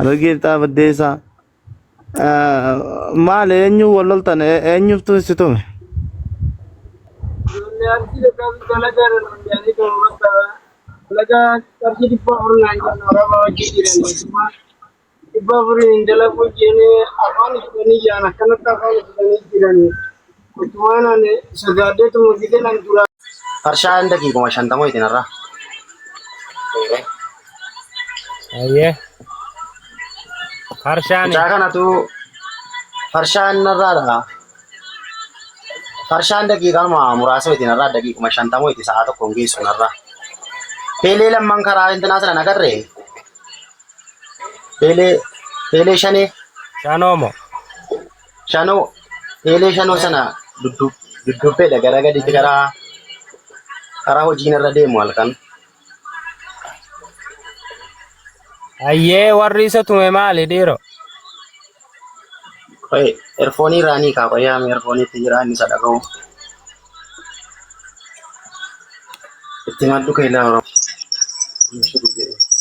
Harargee lixaa baddeessaa. Maal eenyu wal loltan eenyuftu si tume? Ijoollee arsii dhaqaa dalagaa danda'anii kan bakka dalagaa qarshii 400 naan jennu araba hojii jiran 400 hin dalaguu jennee afaan ibsanii jiran akkanatti afaan ibsanii jiran utuma ani sodaadheetuma gideen an duraa. Farshaan daqiiquma 50 itin irraa. Ayyee. Farshaani. Mucaa kanatu farshaan irraadha. Farshaan daqiiqaanuma muraasa itin irraa daqiiquma 50 iti sa'a tokko hin geessu narraa. Teelee lamman karaa intinaa sana nagarree. Teelee teelee shanee Shanoo moo? shanoo teelee shanoo sana dudduubbeedha gara gadiitti karaa karaa hojiin irra deemu halkan. Ayyee warri isa tume maali dhiiro? Qoy erfoonii irraa ni kaa qoy yaami erfooniitti jira inni isa dhaga'u. Itti maddu keellaa Oromoo.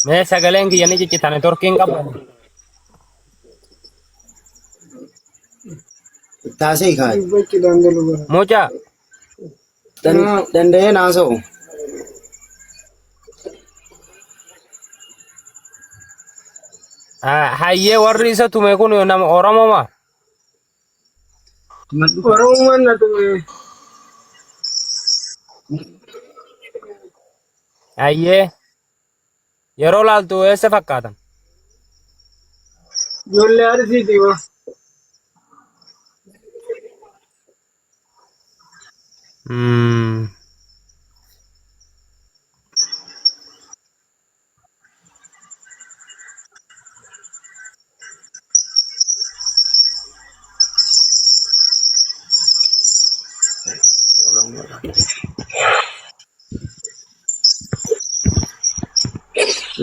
Mee sagaleen kiyya ni ciccita neetworkiin qabu. Taasee kaa. Dubbachuudhaan galu bara. Mucaa Danda'ee naasa'u. Hayyee warri isa tume kun nama Oromoo maa? Oromoon na tume. Hayyee yeroo laaltu eessa fakkaatan? Ijoollee Arsiiti yoo.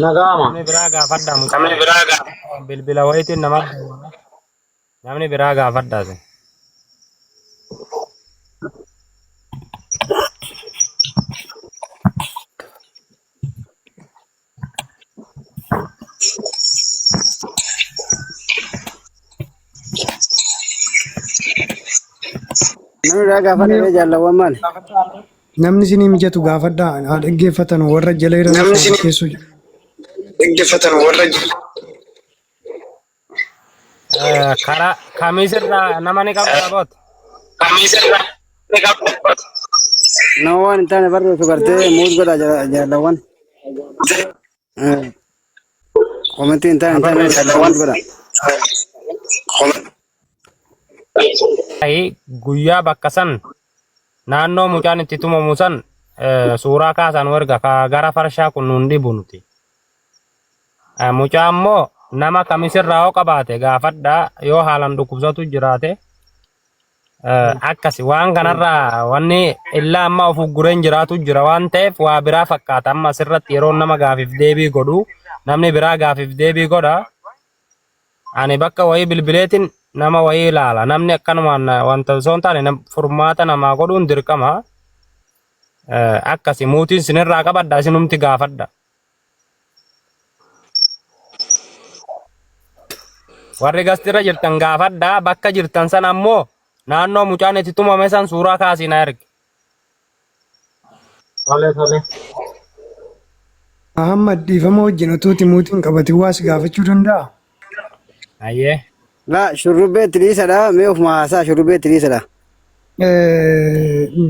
Nagaama. Namni biraa gaafadhaa mucaa. Namni biraa gaafadhaa. Bilbila wayiitiin nama namni biraa gaafadhaa isin. Namni biraa gaafadha jaalawwan maali? Namni isinii mijatu gaafadhaa haa dhaggeeffatan warra jala jiran Namni osoo isinii keessoo jiru. dhaggeeffatan warra Karaa kamiisirraa nama ni qabda boota. Nama waan hin taane barreessu gartee muus godha jaalawwan. Komentii hin taane hin taane muus godha. Ayi, Guyyaa bakka san naannoo mucaan itti tumamu san suuraa kaasan erga ka gara farshaa kun nuun dhibu nuti. Mucaa immoo nama kamisirraa yoo qabaate gaafadhaa yoo haalaan dhukkubsatu jiraate akkasi waan kanarraa wanni illaa amma of uggureen jiraatu jira waan ta'eef waa biraa fakkaata amma asirratti yeroo nama gaafiif deebii godhu namni biraa gaafiif deebii godha ani bakka wayii bilbileetiin nama wayii ilaala namni akkanumaan wanta osoo hin taane furmaata namaa godhuun dirqama akkasi muutiin sinirraa qabadha isinumti gaafadha. Warri gastirra jirtan gaafadhaa bakka jirtan sana ammoo naannoo mucaan itti tumame san suuraa kaasii na ergi. Tole tole. Ahmad dhiifama wajjin utuu timuutiin qabatin waa si gaafachuu danda'a? Ayyee. Laa shurrubbee itti dhiisadha mee ofuma haasaa shurrubbee itti dhiisadha.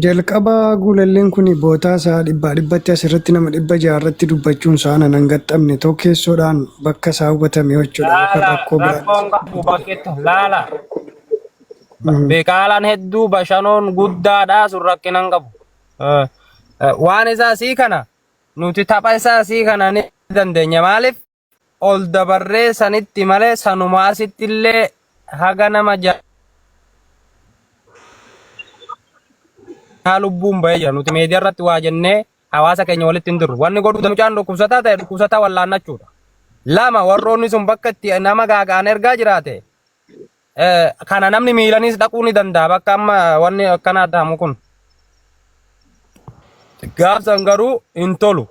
Jalqaba guulalleen kun bootaa isaa dhibbaa dhibbatti asirratti nama 600 irratti dubbachuun isaa nan hin gaxxamne tokkeessoodhaan bakka isaa hubatame jechuudha yookaan Laala rakkoo biraan. rakkoon qabu bakkeetti laala. Beekaalaan hedduu bashanoon guddaadhaa sun rakkina hin qabu. Waan isaa sii kana nuti tapha isaa sii kana ni dandeenya maaliif ol dabarree sanitti malee sanumaa asitti illee haga nama jahaa lubbuun bahee jira. Nuti meediyaa irratti waa jennee hawaasa keenya walitti hin dirru. Wanni godhuu mucaan dhukkubsataa ta'e dhukkubsataa wallaannachuudha. Lama warroonni sun bakka itti nama gaaga'an ergaa jiraate Kana namni miilanis dhaquu ni danda'a bakka amma wanni akkanaa ta'amu kun. Gaafsan garuu hin tolu.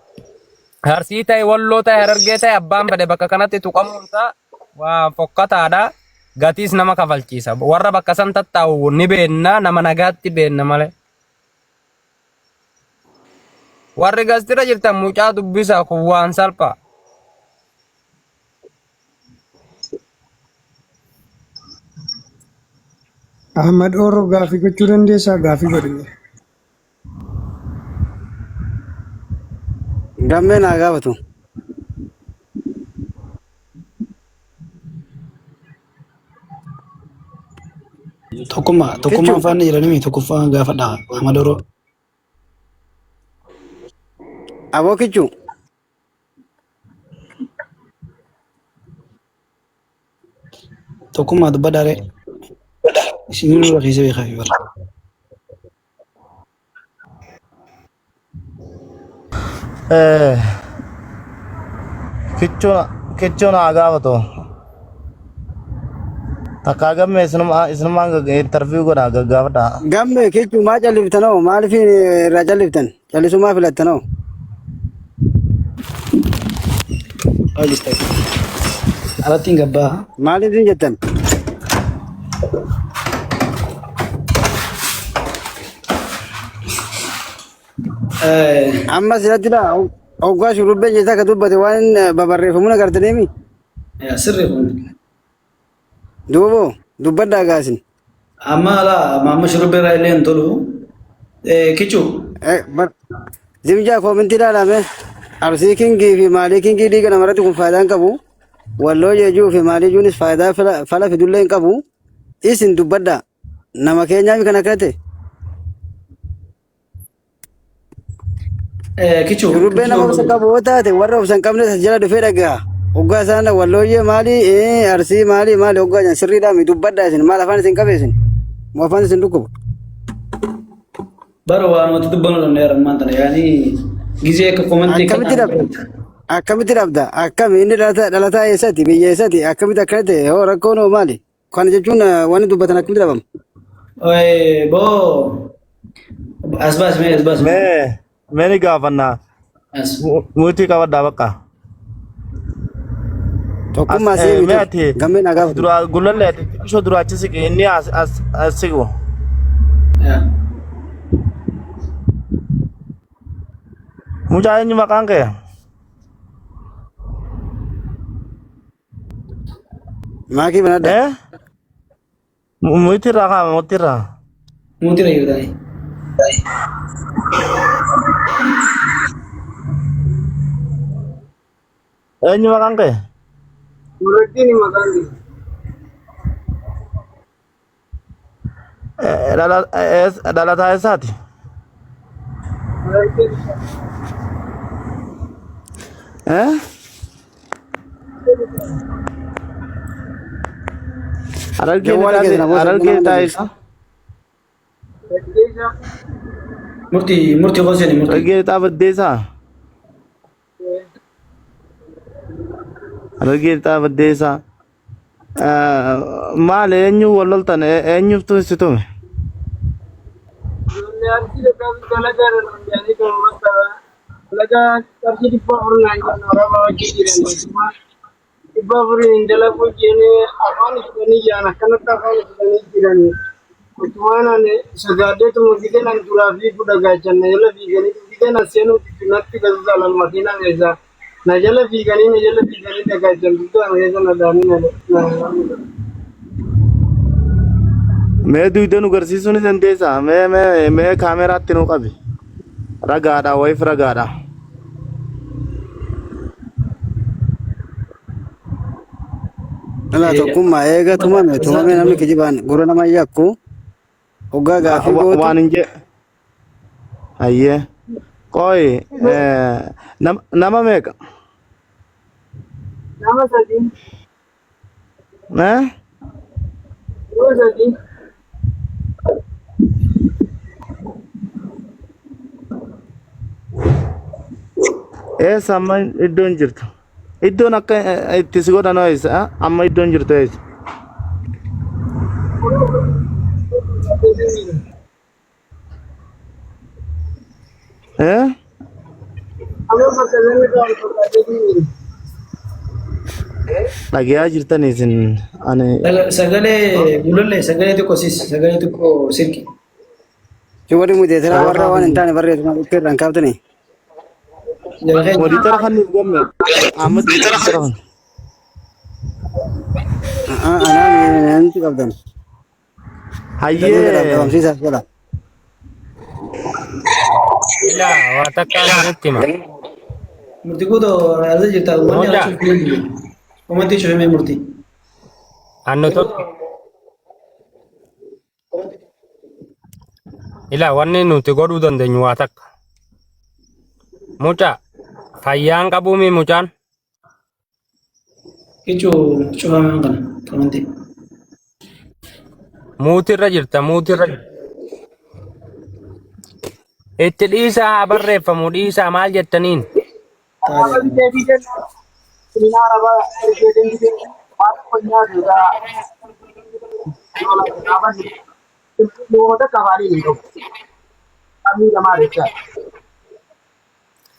Arsii ta'e Walloo ta'e Harargee ta'e abbaan fedhe bakka kanatti tuqamuun isaa Waa fokkataadha. Gatiis nama kafalchiisa. Warra bakka san tattaa'u ni beenna nama nagaatti beenna malee. Warri gastira jirtan mucaa dubbisaa kun waan salphaa. Ahmad Oro gaafii gochuu dandeessaa gaafii godhi. Gammee naa gaafatu. Tokkummaa tokkummaan Kichuu. faana jiranii tokkoffaa gaafadha Ahmad Oro. Aboo kichuu. Tokkummaa dubbadhaare isin nurra keessa beekaa fi bara. Kichuun haa gaafatu. Takkaa gamme isinumaan interview godha gaggaafadha. Gamme kichuu maa calliftanoo maaliif irraa calliftan callisumaa filattanoo. Alatti hin gabbaa. Maaliif isin jettan? Amma asirratti dha hoggaa shurrubbee jecha akka dubbate waan babarreeffamuun agartaniimi. Sirri kun. Duuboo dubbadhaa gaasin. Amma ala amma shurrubbee irraa illee hin tolu. Kichuu. Zimjaa koomintii ilaalame arsii kingii fi maalii kingii dhiiga namarratti kun faayidaa hin qabu. Walloo jeejuu fi maalii juunis faayidaa fala fidullee hin qabu. Isin dubbadhaa nama keenyaaf kan akka ta'e. Kichuu. Shurrubbee nama obsa qabu yoo taate warra obsa hin qabne as jala dhufee dhaga'a. Hoggaa isaan wallooyyee maali arsii maali maali hoggaa jedhan sirriidhaa mi dubbadhaa isin maal afaan isin qabe isin moo afaan isin dhukkuba. Bara waanumatti dubbanuu danda'eera ammaan tana yaani gizee akka komantii Akkamitti dhabda? Akkamitti dhabda? Akkami inni dhalataa eessatti biyya eessatti akkamitti akkana ta'e hoo rakkoon hoo maali? Kana jechuun wanni dubbatan akkamitti dhabama? Boo as baas mee as baas. Mee mee ni gaafannaa. As. Mutii qabadhaa bakka. Tokkummaa As sii mee miti. ati Gammee naa gaafatu. dura gullallee ati xiqqishoo dura achi siqi inni as as as siqu. Mucaa eenyu maqaan kee? Maakii banadha. Eh? Mutii irraa kaa'ame mutii irraa. Mutii irra jirtani. Eenyu maqaan kee? Nuruddin maqaan kiyya. Dhalataa eessaati? Harargee. Eh? Harargee Jawwaala lixaati keessa namoota harargee nama lixaa dhageessu. eessa? Harargeessa. Murtii murtii hoseeni murtii. Harargee lixaa baddeessaa? Harargee lixaa baddeessaa. Maal eenyu wal loltan eenyuftu si tume? Ijoollee arsii dhaqaa dalagaa dalagaa kan bakka dalagaa qarshii 400 naan jenna waraabaa hojii jiran mootummaa 400 hin dalaguu jeenee afaan fudhanii jiran akkanatti afaan fudhanii jiran mootummaan ani sodaadheetuma gideen an duraa fiigu dhagaachan na jala fiiganii gideen an seenuu natti gazuudhaan makiinaa keessaa na jala fiiganii na jala fiiganii dhagaachan dugdaan keessa na dhaanii na na Mee dugda nu garsiisuu ni dandeessaa? Mee mee mee kaameraatti nu qabi. Ragaadha wayiif ragaadha. Laa tokkummaa eega tumame tumame namni kijibaan gurra nama hin yakku hoggaa gaafii gootu Waan hin jee. Hayyee. Qoy nama meeqa? Nama sadii. Eh? Nama sadii. Eessa amma iddoon jirtu? Iddoon akka itti si godhan eessa? Amma iddoon jirtu eessa? Eh? Amma bakka inni ta'u fakkaatee jiru. Dhagayaa jirtan isin ani Sagalee gulollee sagalee xiqqoo sis sagalee xiqqoo sirki. Si warri mudeetiraa warra waan hin taane barreessu maal itti irraan kaaftanii? Jala keenya. Moditara kan nuuf gamme Ahmad moditara kan. Anaa namti qabdan. Hayyee Dhabamsiisaaf jala. Ilaa waa takka asirratti hima. Murtii guutuu as jirta wanni Mucaa. ala cufee Uummatni cufamee murtii. Annu tokko. Ilaa wanni nuti godhuu dandeenyu waa takka. Mucaa fayyaan qabuumi mucaan. Kichuu cufamee kana amantii. Muutirra jirta muutirra jirta. Itti dhiisaa haa barreeffamu dhiisaa maal jettaniin.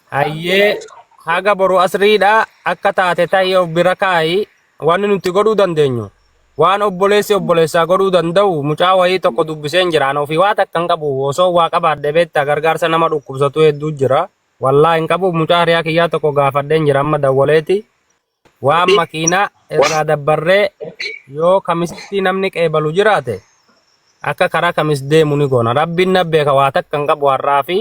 Hayyee haga boru asriidha akka taate ta'ee of bira kaa'i wanni nuti godhuu dandeenyu waan obboleessi obboleessaa godhuu danda'u mucaa wayii tokko dubbiseen jira ani ofii waa takka hin qabu osoo waa qabaadhe beektaa gargaarsa nama dhukkubsatu hedduu jira wallaa hin qabu mucaa hiriyaa kiyyaa tokko gaafadheen jira amma dawwaleeti waan makiinaa irraa dabbarree yoo kamisitti namni qeebalu jiraate akka karaa kamis deemu ni goona rabbiin na beeka waa takka hin qabu har'aa fi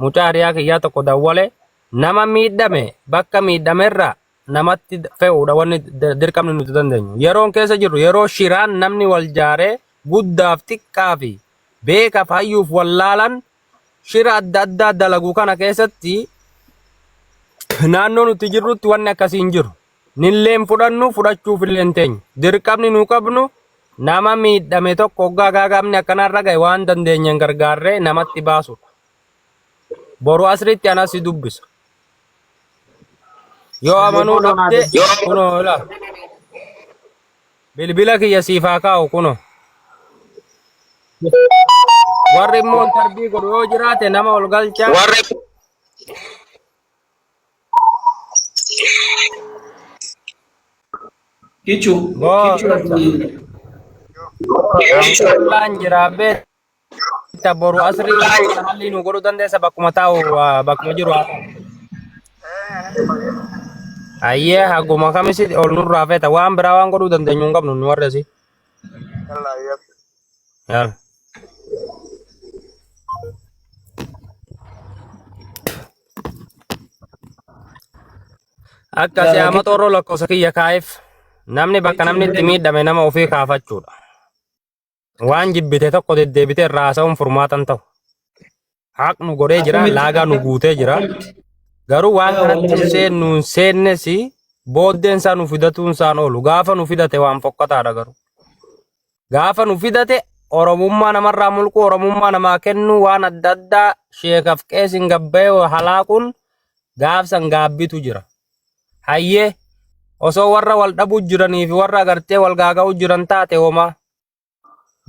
mucaa hiriyaa kiyyaa tokko dawwale nama miidhame bakka miidhamerra namatti fe'uudha wanni dirqamni nuti dandeenyu. Yeroon keessa jirru yeroo shiraan namni wal jaaree guddaaf xiqqaa fi beekaaf hayyuuf wallaalan shira adda addaa dalagu kana keessatti naannoo nuti jirrutti wanni akkasii hin jiru. Nilleen fudhannu fudhachuuf illee hin teenyu. Dirqamni nu qabnu nama miidhame tokko hoggaa gaagaamni akkanarra gahe waan dandeenyeen gargaarree namatti baasudha. Boru asritti anas si dubbisa. Yoo amanuu dhabde kunoo ilaa. Bilbila kiyya siif haa kaa'u kunoo. Warri immoo tarbii godhu yoo jiraate nama ol galchaa. Kichuu. Boo. Kichuu. Anqullaan jira beekta boru asrii hallii nu godhuu dandeessa bakkuma taa'u bakkuma jiru haa ta'u. Ayyee haguma kamisi ol nurraa feeta waan biraa waan godhuu dandeenyu hin qabnu nu warri asii. Yaala. Akka si'aama xoorroo lakkoofsa kiyya kaa'eef namni bakka namni itti miidhame nama ofii kaafachuudha. Waan jibbite tokko deddeebitee irraa haasa'uun furmaata hin ta'u. Haq nu godhee jira, laagaa nu guutee jira. Garuu waan kanatti hin seennu hin seennes booddeen isaa nu fidatuun isaan oolu. Gaafa nu fidate waan fokkataadha garuu. Gaafa nu fidate Oromummaa namarraa mulquu, Oromummaa namaa kennuu waan adda addaa sheekaf qeesiin gabbayee halaaquun gaafsan gaabbitu jira. Hayyee osoo warra wal dhabuu jiranii fi warra agartee wal gaaga'uu jiran taate homaa.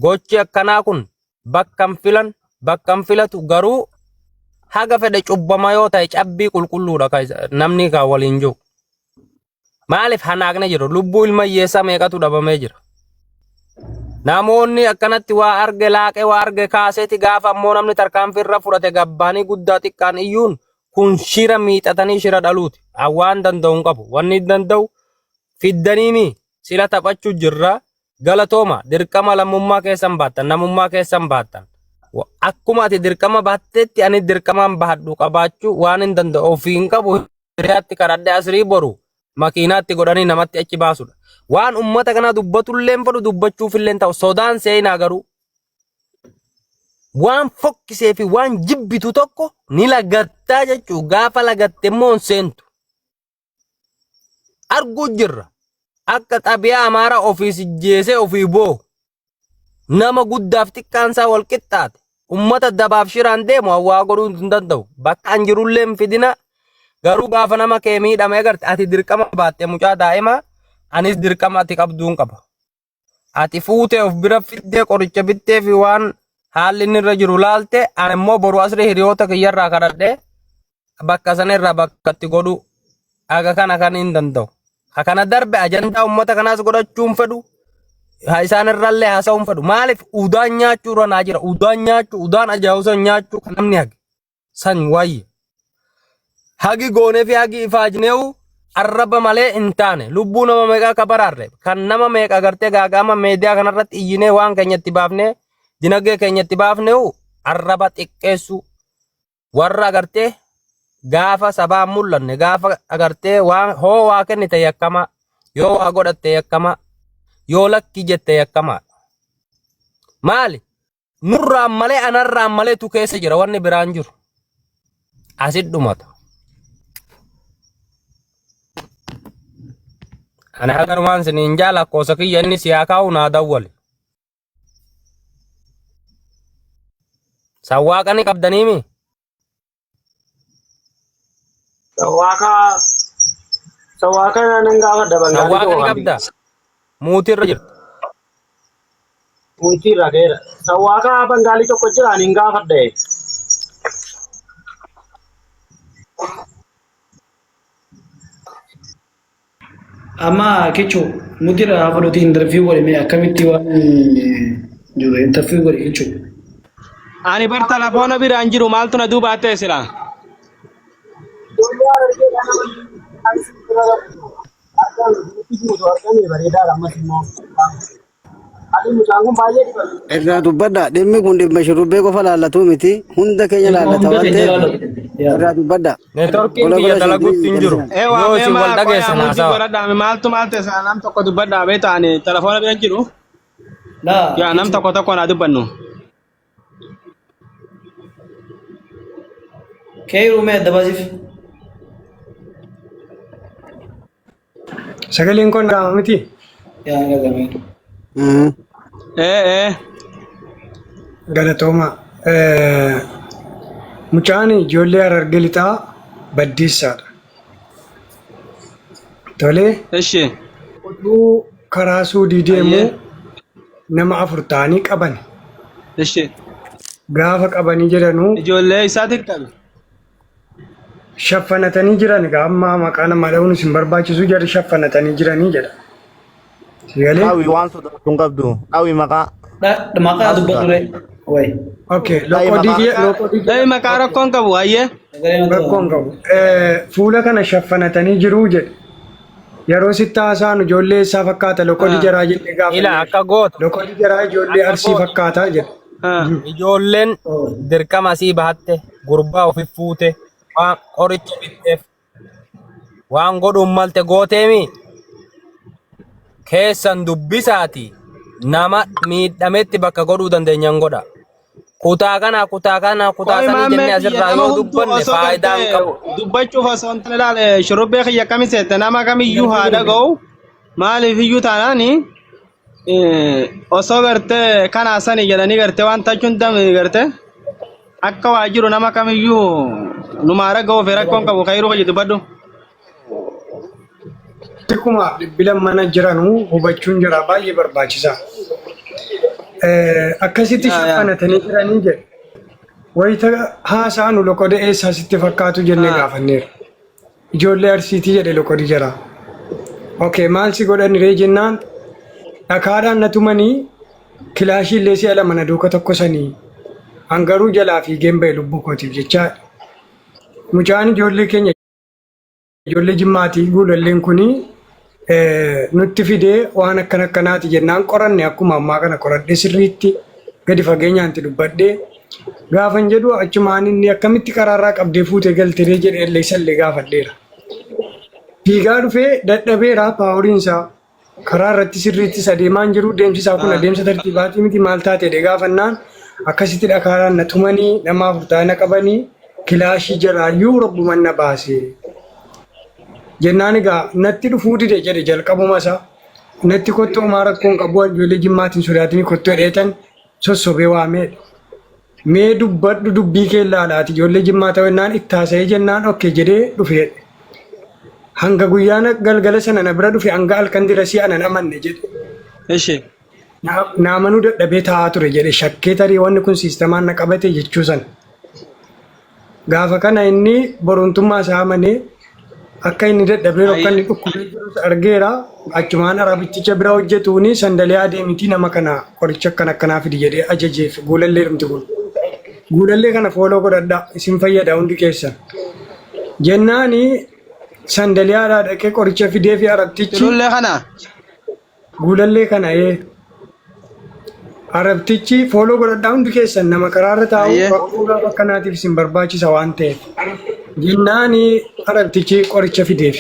Gochi akkanaa kun bakka hin filan bakka hin filatu garuu haga fedhe cubbama yoo ta'e cabbii qulqulluudha ka namni ka waliin jiru. Maaliif hanaaqne jiru? Lubbuu ilma hiyyeessaa meeqatu dhabamee jira? Namoonni akkanatti waa arge laaqee waa arge kaaseeti gaafa ammoo namni tarkaanfii irra fudhate gabbaanii guddaa xiqqaan iyyuun kun shira miixatanii shira dhaluuti. An waan danda'u hin qabu. Wanni danda'u fiddaniimi sila taphachuu jirra. Galatooma dirqama lammummaa keessan baattan namummaa keessan baattan. Akkuma ati dirqama baattetti ani dirqamaan bahadhu qabaachuu waan hin danda'u ofii hin qabu hiriyaatti kadhadhe asrii boru makiinaatti godhanii namatti achi baasudha. Waan ummata kanaa dubbatullee hin fedhu dubbachuufillee hin ta'u sodaan seenaa garuu waan fokkisee fi waan jibbitu tokko ni lagattaa jechuu gaafa lagatte immoo hin seentu. Arguu jirra. Akka xabiyaa Amaaraa ofii sijjeesee ofii boohu. Nama guddaaf xiqqaan isaa wal qixxaate. Ummata dabaaf shiraan deemu hawaa godhuu hin danda'u. Bakka an jirullee hin fidina. Garuu gaafa nama kee miidhame agarte ati dirqama baatte mucaa daa'imaa anis dirqama ati qabduun qaba. Ati fuutee of bira fiddee qoricha bittee fi waan haalli inni irra jiru laalte ani immoo boru asrii hiriyoota kiyyarraa kadhadhee bakka sana irraa bakka itti godhuu haga kana kan hin danda'u. Ka kana darbe ajandaa uummata kanaas godhachuu hin fedhu. Ha isaan irrallee haasa'uu hin fedhu. Maaliif udaan nyaachuu irra naa jira. Udaan nyaachuu, udaan ajaa'u san nyaachuu kan namni hage. San wayya. Hagi goonee fi hagi ifaajneewu arraba malee hin taane. Lubbuu nama meeqaa akka baraarre kan nama meeqa gartee gaaga'ama meediyaa kanarratti iyyinee waan keenya itti baafnee dinagdee keenya itti baafneewu arraba xiqqeessuu warra agartee gaafa sabaan mul'anne gaafa agartee waan hoo waa kennite yakkamaa yoo waa godhatte yakkamaa yoo lakki jette yakkamaa maali nurraan malee anarraan maleetu keessa jira wanni biraan jiru asit dhumata ani hagarumaan siniin jaa lakkoofsa kiyya inni siyaa kaa'u naa dawwali Sawwaaqa ni qabdaniimi? Sawwaaka sawwaaka nan gaafadha bangaalii Sawwaaqa tokko ni kan qabda? Muutii irra jirta. Muutii irra ga'eera. Sawwaaka bangaalii tokko jira ani hin gaafadha. Amma kichu mudira haa fudhatu interview godhe mee akkamitti waan jiru interview godhe kichu. Ani bar telefoona biraan jiru maaltu na duuba ta'e sila. Ijoollee harargee kana guutu argame bareedaadha ammas immoo. Ati mucaan kun baay'ee dhibame. Irraa dubbadha. Dhimmi kun dhimma shurrubbee qofa laallatu miti. Hunda keenya Dhimma laallata hunda waan keenya ta'eef laallatu. Yaa. irraa dubbadha. Neetworkiin Gola kiyya gola dalaguutti seentanii hin jiru. callisaa. Ee waa Yoo mee isin wal maa qoyaa dhageessan muudii haasawa. godhadhaa maaltu maal ta'e sana nam tokko dubbadhaa beekta ani telefoona biraan jiru. Laa Yaa nam kichu. tokko tokko naa dubbannu. Keeruu mee adda baasiif. Sagaleen kun dhaga'ama miti? Yaa dhaga'ame. Ee ee. Galatooma. Mucaan ijoollee Hararge Lixaa Baddeessaadha. Tolee. Eshi. Utuu karaa Suudii deemu Ayyee. nama afur ta'anii qaban. Eshi. Gaafa qabanii jedhanuu Ijoollee isaati qabe. Shaffanatanii jiran egaa amma maqaa namaa dha'uun isin barbaachisu jarri shaffanatanii jiranii jedha. Si galee? Dhawi waan sodaattu hin qabdu. Dhawi maqaa. Maqaa Maal dubbatu sodaata? ree. Wayi. Okay, Dhawi loqodii maqaa. kiyya loqodii Dhawi maqaa rakkoon qabu ayyee. Sagalee natti rakkoo hin qabu. Fuula kana shaffanatanii jiruu jedhe. Yeroo sitti haasa'an ijoollee eessaa fakkaata loqodii jaraa jennee Ila gaafanneerra. akka goota. Loqodii jaraa ijoollee Akka Arsii goota. fakkaataa jedhe. Ijoolleen dirqama asii bahatte gurbaa ofi fuute waan qoricha bitteef waan godhuun malte gooteemi keessan dubbisaati nama miidhametti bakka godhuu dandeenyan godha. Kutaa kana kutaa kana kutaa Qoy sanii maammee jennee kiyya asirraa nama yoo hunduu dubbanne osoo faayidaa hin gartee qabu. dubbachuuf osoo hin taane ilaale shurrubbee kiyya akkami seette nama kamiyyuu haa dhaga'u maaliif iyyuu taanaani osoo gartee kanaa sani jedhanii gartee waan tachuun dame gartee akka waa jiru nama kamiyyuu numaa dhaga'uuf rakkoon qabu kayruu kiyya dubbadhu. Kumaaf dhibbi mana jiranuu hubachuun jira baay'ee barbaachisaa. Akkasitti Yaa yaa. shaffanatanii jiranii jedhe. Wayita haasa'anu loqoda eessaa sitti fakkaatu jennee gaafanneera. Ijoollee Arsiitii jedhe loqodi jara. Okay, maal si godhan ree jennaan dhakaadhaan na tumanii kilaashii illee si'a lama na duuka tokkosanii an garuu jalaa fiigeen ba'e lubbuu kootiif jechaa. Mucaan ijoollee keenya ijoollee Jimmaatii guulalleen kuni nutti fidee waan akkana akkanaati jennaan qoranne akkuma ammaa kana qoradhee sirriitti gadi fageenyaan itti dubbadhee gaafan jedhu achumaan inni akkamitti karaarraa qabdee fuutee galteree jedhee illee isallee gaafadheera. Fiigaa dhufee dadhabeera paawuriin isaa karaa irratti sirriittis adeemaa hin jiru deemsi isaa kun adeemsa tartiibaatii miti maal taate jedhee gaafannaan akkasitti dhakaaraan na tumanii nama afur ta'anii na qabanii kilaashii jalaayyuu rabbuman na baase. Jennaan egaa natti dhufuu dide jedhe jalqabuma isaa. Natti kottu homaa rakkoo hin qabu ijoollee jimmaatiin sodaatinii kottu jedheetan sossobee waameedha. Mee dubbadhu dubbii kee ilaalaati ijoollee jimmaa ta'u jennaan itti haasa'ee jennaan okkee jedhee dhufeedha. Hanga guyyaa galgala sana na bira dhufe hanga halkan dirasii anan amanne jedhe. Ishi. Na amanuu dadhabee taa'aa ture jedhe shakkee tarii wanni kun siistamaan na qabate jechuu sana. Gaafa kana inni borumtummaa isaa amanee Akka inni dadhabeeru akka inni dhukkubee jirus argeera. Achumaan arabitticha bira hojjetuuni sandaliyaa adeemitii nama kana qoricha akkana akkanaa fidi jedhee ajajeef guulallee dhumti kun. Guulallee kana fooloo godhadhaa isin fayyada hundi keessan. Jennaani sandaliyaadhaa dhaqee qoricha fidee fi arabtichi Tulullee kana. Guulallee kana ee. Arabtichi fooloo godhadhaa hundi keessan nama karaarra taa'u Ayyee. rakkoo gaafa akkanaatiif isin barbaachisa waan ta'eef. Jennaani arabtichi qoricha fideef.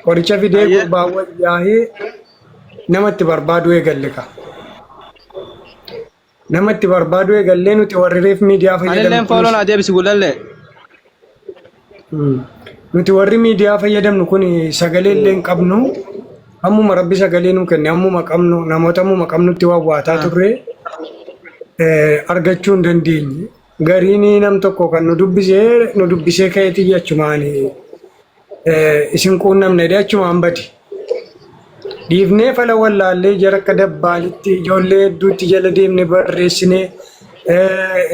Qoricha fidee Ayyee. gurbaawwan yaahee nama itti barbaadu eegalle ka. Nama itti barbaadu eegallee nuti warri reef miidiyaa Anilleen fayyadamnu fooloo kunis naa deebisi guulallee. Nuti warri miidiyaa fayyadamnu kun sagalee illee hin qabnu. Ammuma rabbi sagalee nuu kenne ammuma qabnu namoota ammuma qabnutti wawwaataa turre argachuu hin dandeenye. Gariin nam tokko kan nu dubbisee nu dubbisee ka'eeti achumaan isin quunnamne jedhee achumaan bade. Dhiifnee fala wallaallee jara akka dabbaalitti ijoollee hedduutti jala deemne barreessinee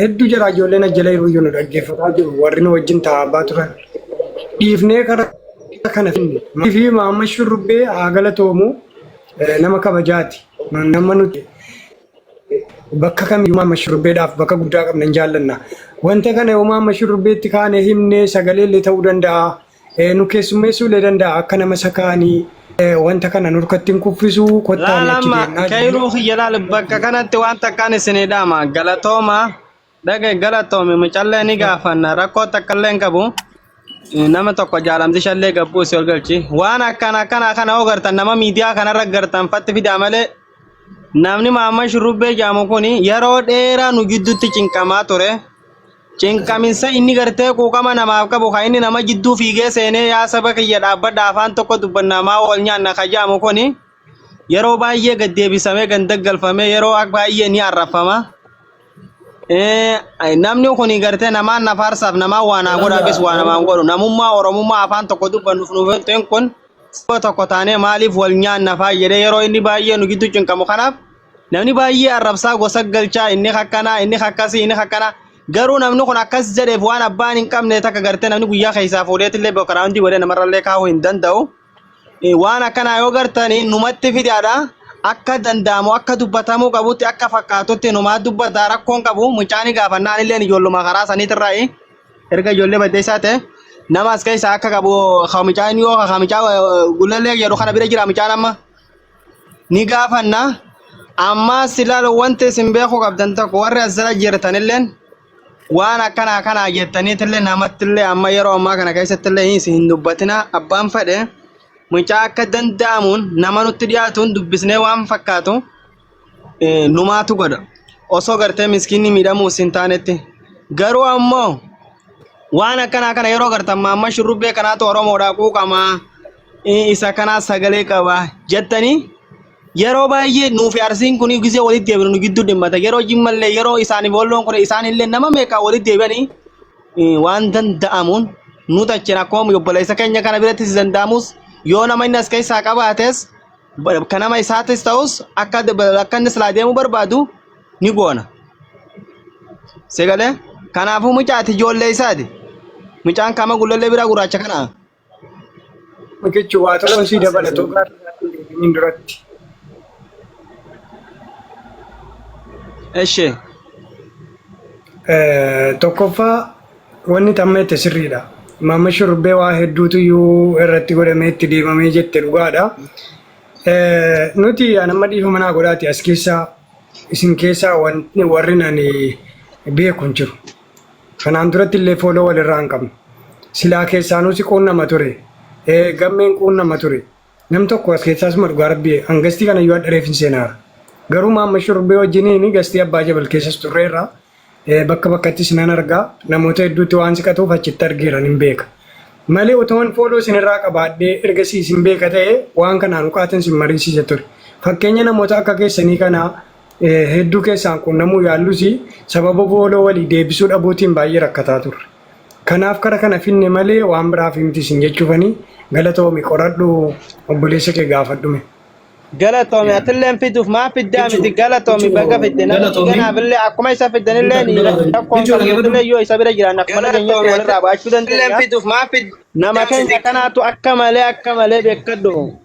hedduu jara ijoolleen as jala jiru nu dhaggeeffataa jiru warri nu wajjin taa'aa turan. Dhiifnee karaa kana finne. Fi Maamma Shurrubbee haa galatoomu nama kabajaati. Nama nuti bakka kamiyyuu Maamma Shurrubbeedhaaf bakka guddaa qabna hin jaallanna. Wanta kana yoo Maamma Shurrubbeetti kaane himnee sagalee illee ta'uu danda'a. Nu keessummeessuu illee danda'a akka nama isa kaanii wanta kana nurkatti hin kuffisuu kottaa Laal achi amma deemnaa jennee. kayruu kiyya laal bakka kanatti waan takkaan isinii dhaama galatooma dhagaye galatoomi mucallee ni gaafanna rakkoo takkallee hin qabu nama tokko jaalamti shallee gabbuu si ol galchi waan akkana akkana kana hoo gartan nama miidiyaa kanarra gartan fatti fidaa malee namni maamma shurrubbee jaamu kun yeroo dheeraa nu gidduutti cinqamaa ture. Cinqaminsa inni gartee quuqama namaaf qabu kan inni nama jidduu fiigee seenee yaa saba kiyya dhaabbadha afaan tokko dubbannaa maa wal nyaanna ka jaamu kuni yeroo baay'ee gad deebisamee ganda galfamee yeroo baay'ee ni arrafama. Namni kun gartee namaan na faarsaaf namaan waa naa godhaafis waa namaan godhu namummaa oromummaa afaan tokko dubbannuuf nuuf hin kun saba tokko taanee maaliif wal nyaanna faa jedhee yeroo inni baay'ee nu gidduu cinqamu kanaaf Namni baay'ee arrabsaa gosa galchaa inni akkanaa inni akkasii inni akkanaa garuu namni kun akkas jedheef waan abbaan hin qabne takka gartee namni guyyaa keessaa fuudheetillee background godhee namarrallee kaa'uu hin danda'u. Waan akkanaa yoo gartanii numatti fidaadha. Akka danda'amu akka dubbatamuu qabutti akka fakkaatutti numaa dubbataa rakkoon qabu mucaani gaafannaan illee ijoolluma karaa saniitirraayi erga ijoollee baddeessaa ta'e nama as keessaa akka qabu mucaan yoo mucaa gullallee jedhu kana bira jira mucaan amma. ni gaafanna. Ammaas ilaalu wanti isin beekuu qabdan tokko warri as jala jirtanilleen waan akkanaa kanaa jettaniitillee namattillee amma yeroo ammaa kana keessattillee isin hin dubbatina abbaan fedhe mucaa akka danda'amuun nama nutti dhiyaatuun dubbisnee waan fakkaatu numaatu godha. Osoo gartee miskiinni miidhamuu isin taanetti. Garuu ammoo waan akkanaa kana yeroo gartan maamma shurrubbee kanaatu Oromoodhaa quuqamaa. Isa kanaa sagalee qaba jettanii yeroo baay'ee nuufi arsiin kun gisee walitti deebinu nu gidduu dhimmata yeroo jimmallee yeroo isaaniif walloon kun isaanillee nama meeqaa walitti deebi'anii waan danda'amuun nu tachin akkuma obboleessa keenya kana birattis danda'amus yoo nama inni as keessaa qabaates kan nama isaatis ta'us akka akka inni silaa deemuu barbaadu ni goona. Sagalee kanaafuu mucaati ijoollee isaati mucaan kama gullallee biraa gurraacha kana. Jechuun waa tokko sii dabalatu gaaffii deebiin duratti. Eshi. Tokkoffaa wanni tamma jette sirriidha. Maamma Shurrubbee waa hedduutu iyyuu irratti godhamee itti deemamee jette dhugaadha. Nuti an amma dhiifama naa godhaati as keessaa isin keessaa wanti warri ani beeku hin jiru. Kanaan duratti illee fooloo walirraa hin qabnu. Silaa keessaanuu si quunnama ture. Gammeen quunnama ture. Nam tokko as keessaas ma dhugaa rabbii an gastii kana iyyuu hadhareef hin seenaara. Garuu maamma shurrubbee wajjiniin gastii abbaa jabal keessas turreerra. Bakka bakkattis nan argaa. Namoota hedduutti waan siqatuuf achitti argeera nin beeka. Malee otoon fooloo isinirraa qabaadhee ergasii isin beeka ta'e waan kanaan uqaatin isin mariisiisa ture. Fakkeenya namoota akka keessanii kanaa hedduu keessaan quunnamuu yaallus sababa fooloo walii deebisuu dhabuutiin baay'ee rakkataa turre. Kanaaf kara kana finne malee waan biraaf miti isin jechuufani galatoomi qoradhu obboleessa kee gaafadhume. Galatoomi atilleen fiduuf maa fiddaa miti galatoomi baga fidde namni Galatoomi. ganaafillee akkuma isa fiddanillee ni rakkoon Kichuu dhaggeeffadhu. qabnullee yoo isa bira jiran akkuma dhageenyatti walirraa baachuu dandeenya. Nama keenya kanaatu akka malee beekadhu.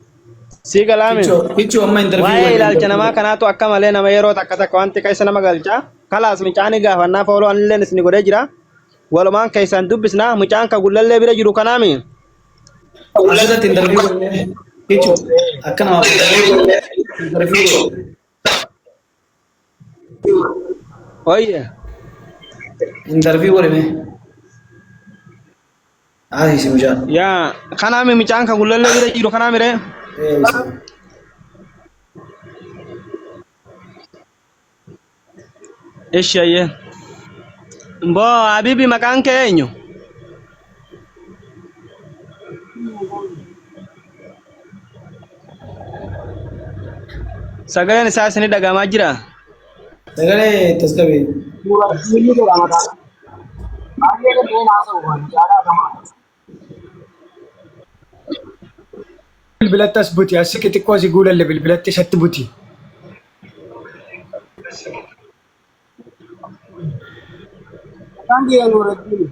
Sii galaame. Kichuu kichuu amma interview Waa'ee godhi. ilaalcha namaa kanaatu akka malee nama yeroo takka takka wanti keessa nama galcha. Kalaas mucaani gaafannaa fooloo anilleen isin godhee jira. Walumaan keessaan dubbisna mucaan ka gullallee bira jiru kanaami. Asirratti interview godhi. Kichuu akka namaaf interview godhi. Oyye. Interview godhi mee. Haasisi mucaan. Yaa kanaami mucaan ka gullallee bira jiru kanaami ree. Ee, isa. Ishi ayyee. Boo Habibi maqaan kee eenyu? Sagaleen isaa isinii dhagahamaa jira? Sagalee tasgabee. Nuuraddiin jedhama ta'a. Baay'ee danda'een haasa'u waan jaalaa kama. Bilbilatti as buti. As siqi xiqqoo si guulalle bilbilatti isatti buti. Maqaan kiyya Nuuraddiin.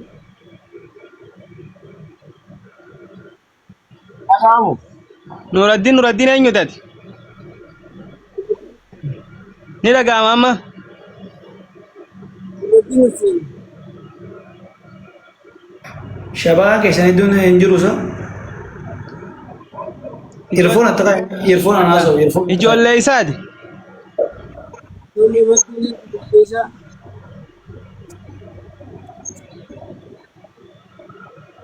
Dhaga'amu. Nuuraddiin Nuuraddiin eenyu taati? Ni dhagahama amma? Nuuraddiin Hussein. Shabaa keessan iddoon hin jiru sa? Earphone akka earphone anaa haasa'u earphone. Ijoollee isaati. Ijoollee baddee keessa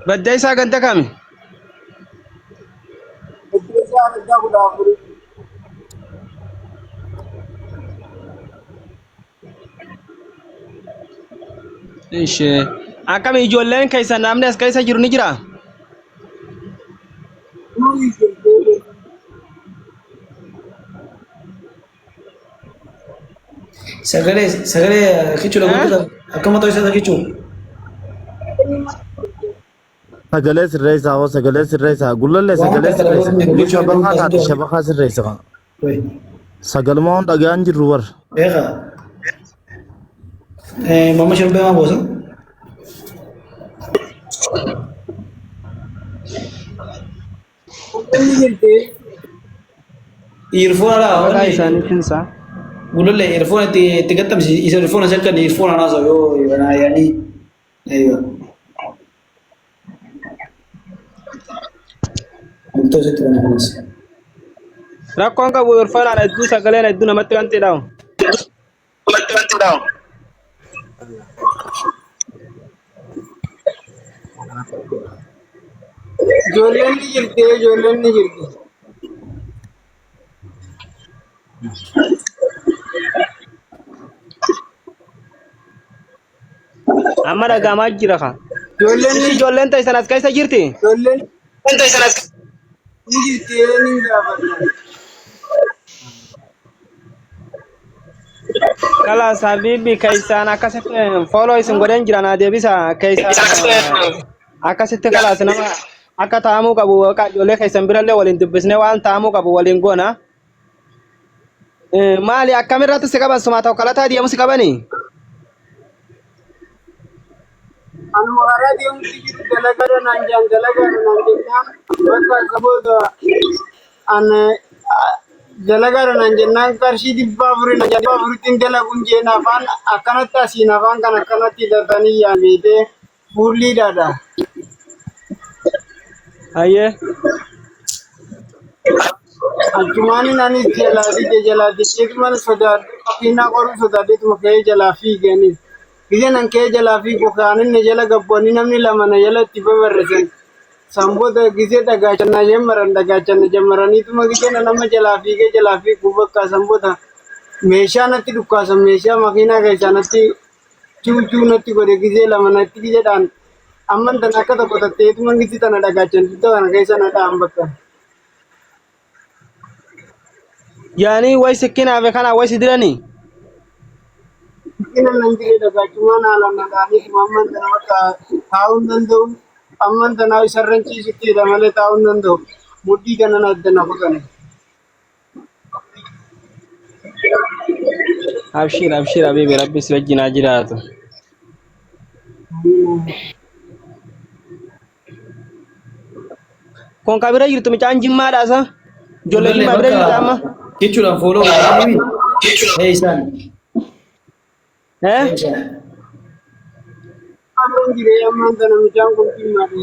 Badda isaa ganda kami? baddee isaa argaa 14. Ishee. Akkami ijoolleen keessa namni as keessa jiru ni jiraa? Nuurii jirtee. Sagalee sagalee kichuudha gurgurta akkam ta'u isa kichuu. Sagalee sirreessaa hoo sagalee sirreessaa gullallee Waan sagalee takka sirreessa. dhabuun Yoo kichuu shabakaa taate hedduun shabakaa sirreessa. Wai. Sagaluma waan dhagaan jirru bar. Beeka. Mama shirbee maa boosa? Inni jirtee. Earphone alaa Maqaa wanni isaaniitiin isaa. gullallee earphone itti itti gattamsi isa earphone isa kan earphone anaa haasa'u yoo yoo yaanii. Aywa. Murtoo sitti kana kunis. Rakkoon qabu irfanaan hedduu sagaleen hedduu namatti wanti dhahu. Ijoolleen ni jirtee ijoolleen ni jirti. Amma dhagahamaa jira ka. Ijoolleen ni Ijoolleen teessan as keessa jirti? ijoolleen ni jirtee ni gaafadha. Kalaas Habibi keessaan akkasitti follow isin godheen jira naa deebisa keessaan akkasitti kalaas nama akka taa'amuu qabu akka ijoollee keessan birallee waliin dubbisnee waan taa'amuu qabu waliin goona. Maali akkamirratti si qaban sumaa tokko lataa deemu si qabanii? Anuma karaa deemutti jiru dalagaadha naan jedhan dalagaadha naan jennaan bakka isa booda an dalagaadha naan jennaan qarshii 400 naan jedhan 400tti hin dalaguun jeen afaan akkanatti asiin afaan kan akkanatti hidhatanii yaameetee fuulliidhaadha. Hayyee. Achumaanin anis jalaa dide jalaa dideetuma sodaadhe makiinaa qoruu sodaadheetuma ka'ee jalaa fiige anis. Gizeen an ka'ee jalaa fiigu kaanin na jala gabbu'anii namni lama na jala itti babarrisan. San booda gizee dhagaachanna jammaran dhagaachanna jammaraniituma gizeen an amma jalaa fiigee jalaa fiigu bakka san booda meeshaa natti dhukkaasan meeshaa makiinaa keessaa natti ciu ciu natti godhe gizee lama natti gizeedhaan amman tana akka tokko tatteetuma gizi tana dhagaachan dugda kana keessa na dha'an bakka. Yaani way sikkinaa fi kana way si diranii? Sikkina nan dire dhagaachumaan haalaan na dha'anii amman tana bakka taa'uu hin danda'u. Amman tana isarran ciisuttidha malee taa'uu hin danda'u. Mudhii kana na adda na kutane. Abshir abshir habibi rabbi si wajjin haa jiraatu. Kun ka bira jirtu mucaan jimmaadha isa. Ijoollee Ijoollee jimmaa bira bakka jirta amma. jechuudhaan fooloo godhanii hee isaan. Eh? Hee isaan. Amran jiree ammaan tana mucaan kun jimmaadha.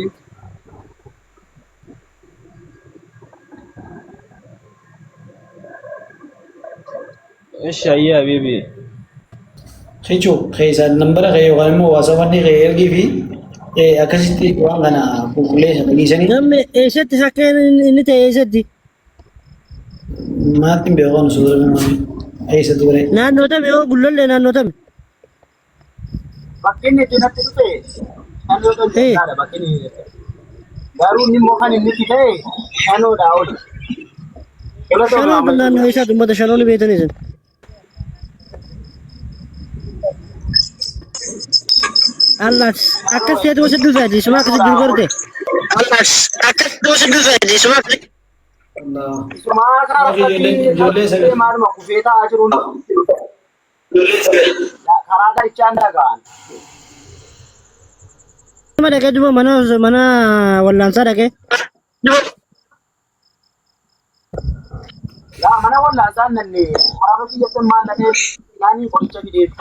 Ishi ayyee habibi. Jechuun keessaan nambara kee yookaan immoo waasawanni kee ergii fi akkasitti waan kana qulqulleessa dhageessanii Namni eessatti sakkeen inni ta'e eessatti? maatti hin beeku kan osoo eessatti bare. Naannoo tami yoo gullallee naannoo tami? Bakki inni itti natti dhufe shanoo kan Ee. jedhaadha bakki inni garuu inni immoo kan inni itti ta'e shanoodhaa oli. Tola tola Shanoon kun naannoo eessaati uummata shanoon beektan isin? Allah akkas ta'etu gosa dhufe ati isuma akkasi jiru gorte. Allah. Isumaa karaa Ijoollee ijoollee irratti maaluma kufee taa'aa jiru karaa garichaan dhaga'an. Nama dhaqee duba mana mana wallaansaa dhaqee. Yaa mana wallaansaan nanne waraaba kiyyatti maal dhaqee naanii qoricha fideef.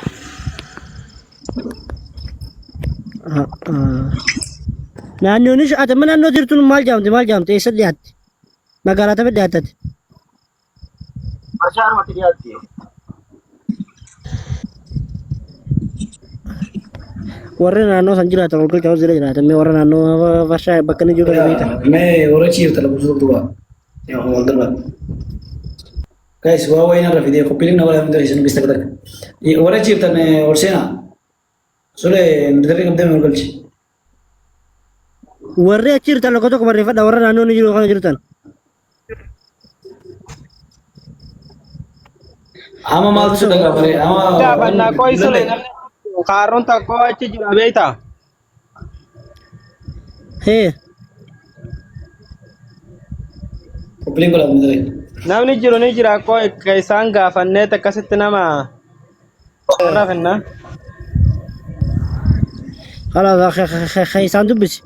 Naannoonis ati amma naannoo jirtuun maal jaamte maal jaamte eessa dhiyaatti? Magaalaa tamii dhiyaattati? Warshaadhumatti dhiyaatti. Warri naannoo san jiraatan ol galcha jira jiraatan mee warra naannoo farshaa bakka inni jiru kana beektan. Mee warra ciirta lakkoofsa tokko tuqaa. Yaa wal darbaa. Guys, waa wayii narra fidee qophiileen nama lama isin dubbista takka. Warra ciirtan ol seenaa. Sule dirree qabdee ol galchi. Warri achi jirtan lakkoofsa tokko barreeffadha warra naannoo inni jiru kana jirtan. Amma maaltu si dhaga'ama ree? Amma Gaafannaa qo'i sule namni kaarroon tokko achi jira beektaa? Hee qophiileen godhamu dirree. Namni jiru ni jira qo'i isaan gaafannee akkasitti nama irraa finna. Kalaas isaan dubbisi.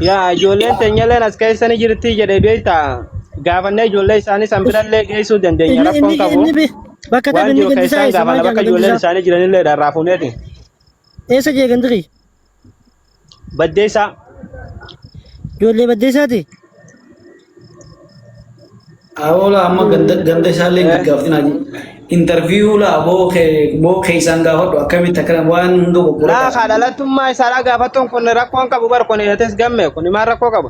Yaa ijoolleen teenyalleen as keessa ni jirti jedhee beektaa? Gaafannee ijoollee isaanii san birallee geessuu dandeenya Inni rakkoon inni qabu. inni bakka Waan ta'e inni jiru gandisaa keessaan eessa maal gaafanna bakka jaan ijoolleen gandisaa isaanii jiranillee irraa fuuneeti. eessa jee gandi kiyya Baddeessaa. ijoollee baddeessaati. Awoola amma ganda ganda isaallee hin gaggaafatin haaji. Interview la boo kee boo keessaan gaafadhu akkamitti akkana waan hunda Laa qoqqoodha. kaa dhalattummaa isaadhaa gaafattuun kun rakkoon qabu bar kun hidhates gamme kun maal rakkoo qaba?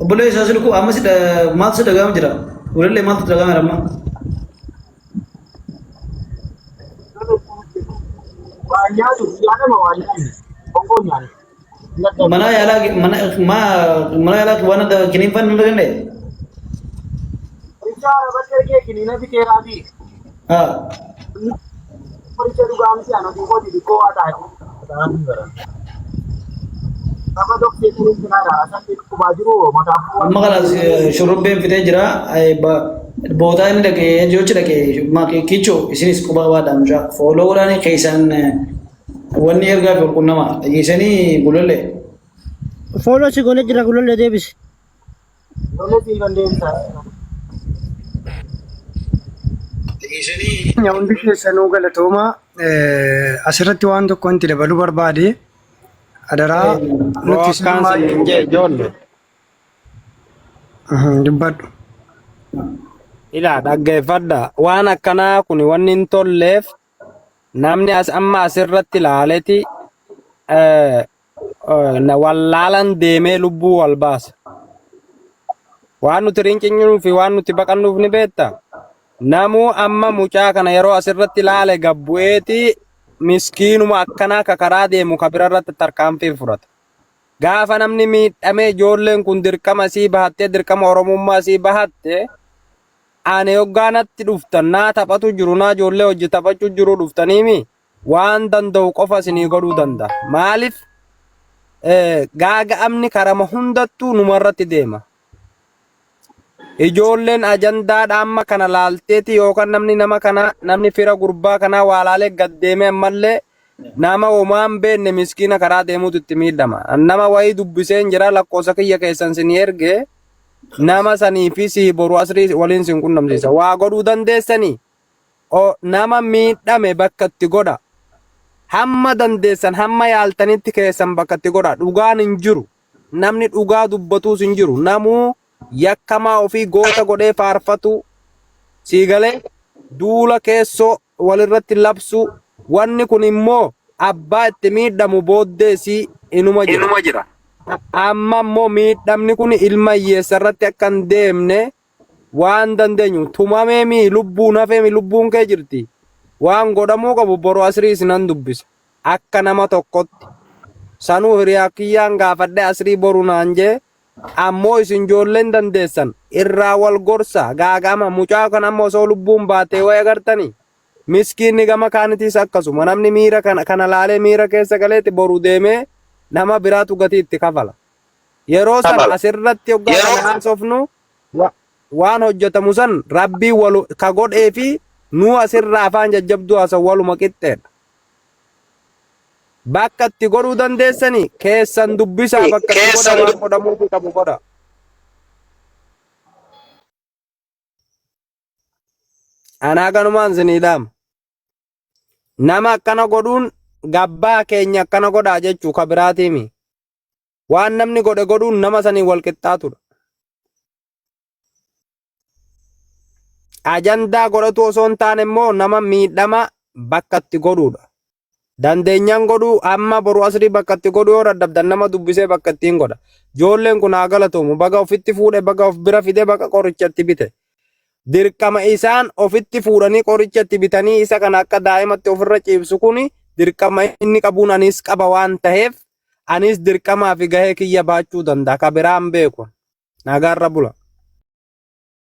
Obboleessa isaa silkuu amma si maaltu si dhaga'ama jira? Walillee maaltu dhaga'ama jira amma? Waan nyaatu guyyaa lama waan nyaanne. Bonkoo nyaanne. Mana yaalaa mana mana yaalaa waan adda kiniinfaan hin arganne? Qoricha arabatti ergee kiniina biteeraa fi Haa. qoricha dhugaamsi ani ofii kooti xiqqoo waa taa'e. Saba doktee kunis kanaadha. Asatti dhukkubaa jiru mataa Amma kana shurrubbeen fitee jira. Bootaa inni dhaqee yochi dhaqee kichoo isinis quba qabaadhaa mucaa. Fooloo godhaanii keessaan wanni ergaa fi walqunnama dhageessanii gulollee. Fooloo si goonee jira gulollee deebisi. Lola siifan deemsa. Hundi keessanuu galatoomaa asirratti waan tokko wanti dabaluu barbaade adaraa nuti Bookaan isinummaa sin jee ijoollee. dubbadhu. Ilaa dhaggeeffadha. Waan akkanaa kun wanni hin tolleef namni as amma asirratti ilaaleti wallaalan deemee lubbuu wal baasa. Waan nuti rincinyuu fi waan nuti baqannuuf ni beekta. Namuu amma mucaa kana yeroo asirratti ilaale gabbu'eeti miskiinuma akkanaa ka karaa deemu ka birarratti tarkaanfii fudhata. Gaafa namni miidhamee ijoolleen kun dirqama sii bahattee dirqama Oromummaa sii bahatte ani hoggaanatti dhuftan naa taphatu jiru naa ijoollee hojii taphachuu jiru dhuftaniimi waan danda'u qofa isinii godhuu danda'a. Maaliif gaaga'amni karama hundattuu numarratti deema. Ijoolleen ajandaadha amma kana laalteeti yookaan namni nama kana namni fira gurbaa kanaa waa laalee gad deemee ammallee nama homaa hin beekne miskiina karaa deemuutu itti miidhama. Nama wayii dubbiseen jira lakkoofsa kiyya keessan sinii erge nama sanii fi sii boru asrii waliin sin qunnamsiisa. Waa godhuu dandeessanii o nama miidhame bakka itti godha. Hamma dandeessan hamma yaaltanitti keessan bakka itti godha. Dhugaan hin jiru. Namni dhugaa dubbatuus hin jiru. Namuu yakkamaa ofii goota godhee faarfatu sii galee duula keessoo walirratti labsuu wanni kun immoo abbaa itti miidhamu booddeesii inuma jira. Amma immoo miidhamni kun ilma hiyyeessa irratti akka hin deemne waan dandeenyu tumamee mi lubbuun hafee mi lubbuun kee jirti. Waan godhamuu qabu boru asrii isinan dubbisa. Akka nama tokkotti. Sanuu hiriyaa kiyyaan gaafadhe asrii boru naan jee ammoo isin ijoolleen dandeessan irraa wal gorsa gaaga'ama mucaa kan amma osoo lubbuun baatee wayi agartanii miskiinni gama kaanitis akkasuma namni miira kana kana laalee miira keessa galeeti boru deemee nama biraatu gatii itti kafala. Yeroo san asirratti hoggaa kana haasofnu waan hojjetamu san rabbii walu ka godhee fi nuu asirraa afaan jajjabduu haasawu waluma qixxeedha. Bakka itti godhuu dandeessani keessan dubbisaa bakka itti godha waan godhamuufi qabu godha. Anaa kanumaan isinii dhaama. Nama akkana godhuun gabbaa keenya akkana godhaa jechuu ka biraatiimi. Waan namni godhe godhuun nama saniin wal qixxaatudha. Ajandaa godhatu osoo hin taane immoo nama miidhama bakka itti godhuudha. Dandeenyaan godhuu amma boru asrii bakka itti godhuu yoo dadhabdan nama dubbisee bakka ittiin godha. Ijoolleen kun haa galatoomu baga ofitti fuudhe baga of bira fide baga qoricha itti bite. Dirqama isaan ofitti fuudhanii qoricha itti bitanii isa kana akka daa'imatti ofirra ciibsu kun dirqama inni qabuun anis qaba waan ta'eef anis dirqamaa fi gahee kiyya baachuu danda'a. Ka biraan beeku. Nagaarra bula.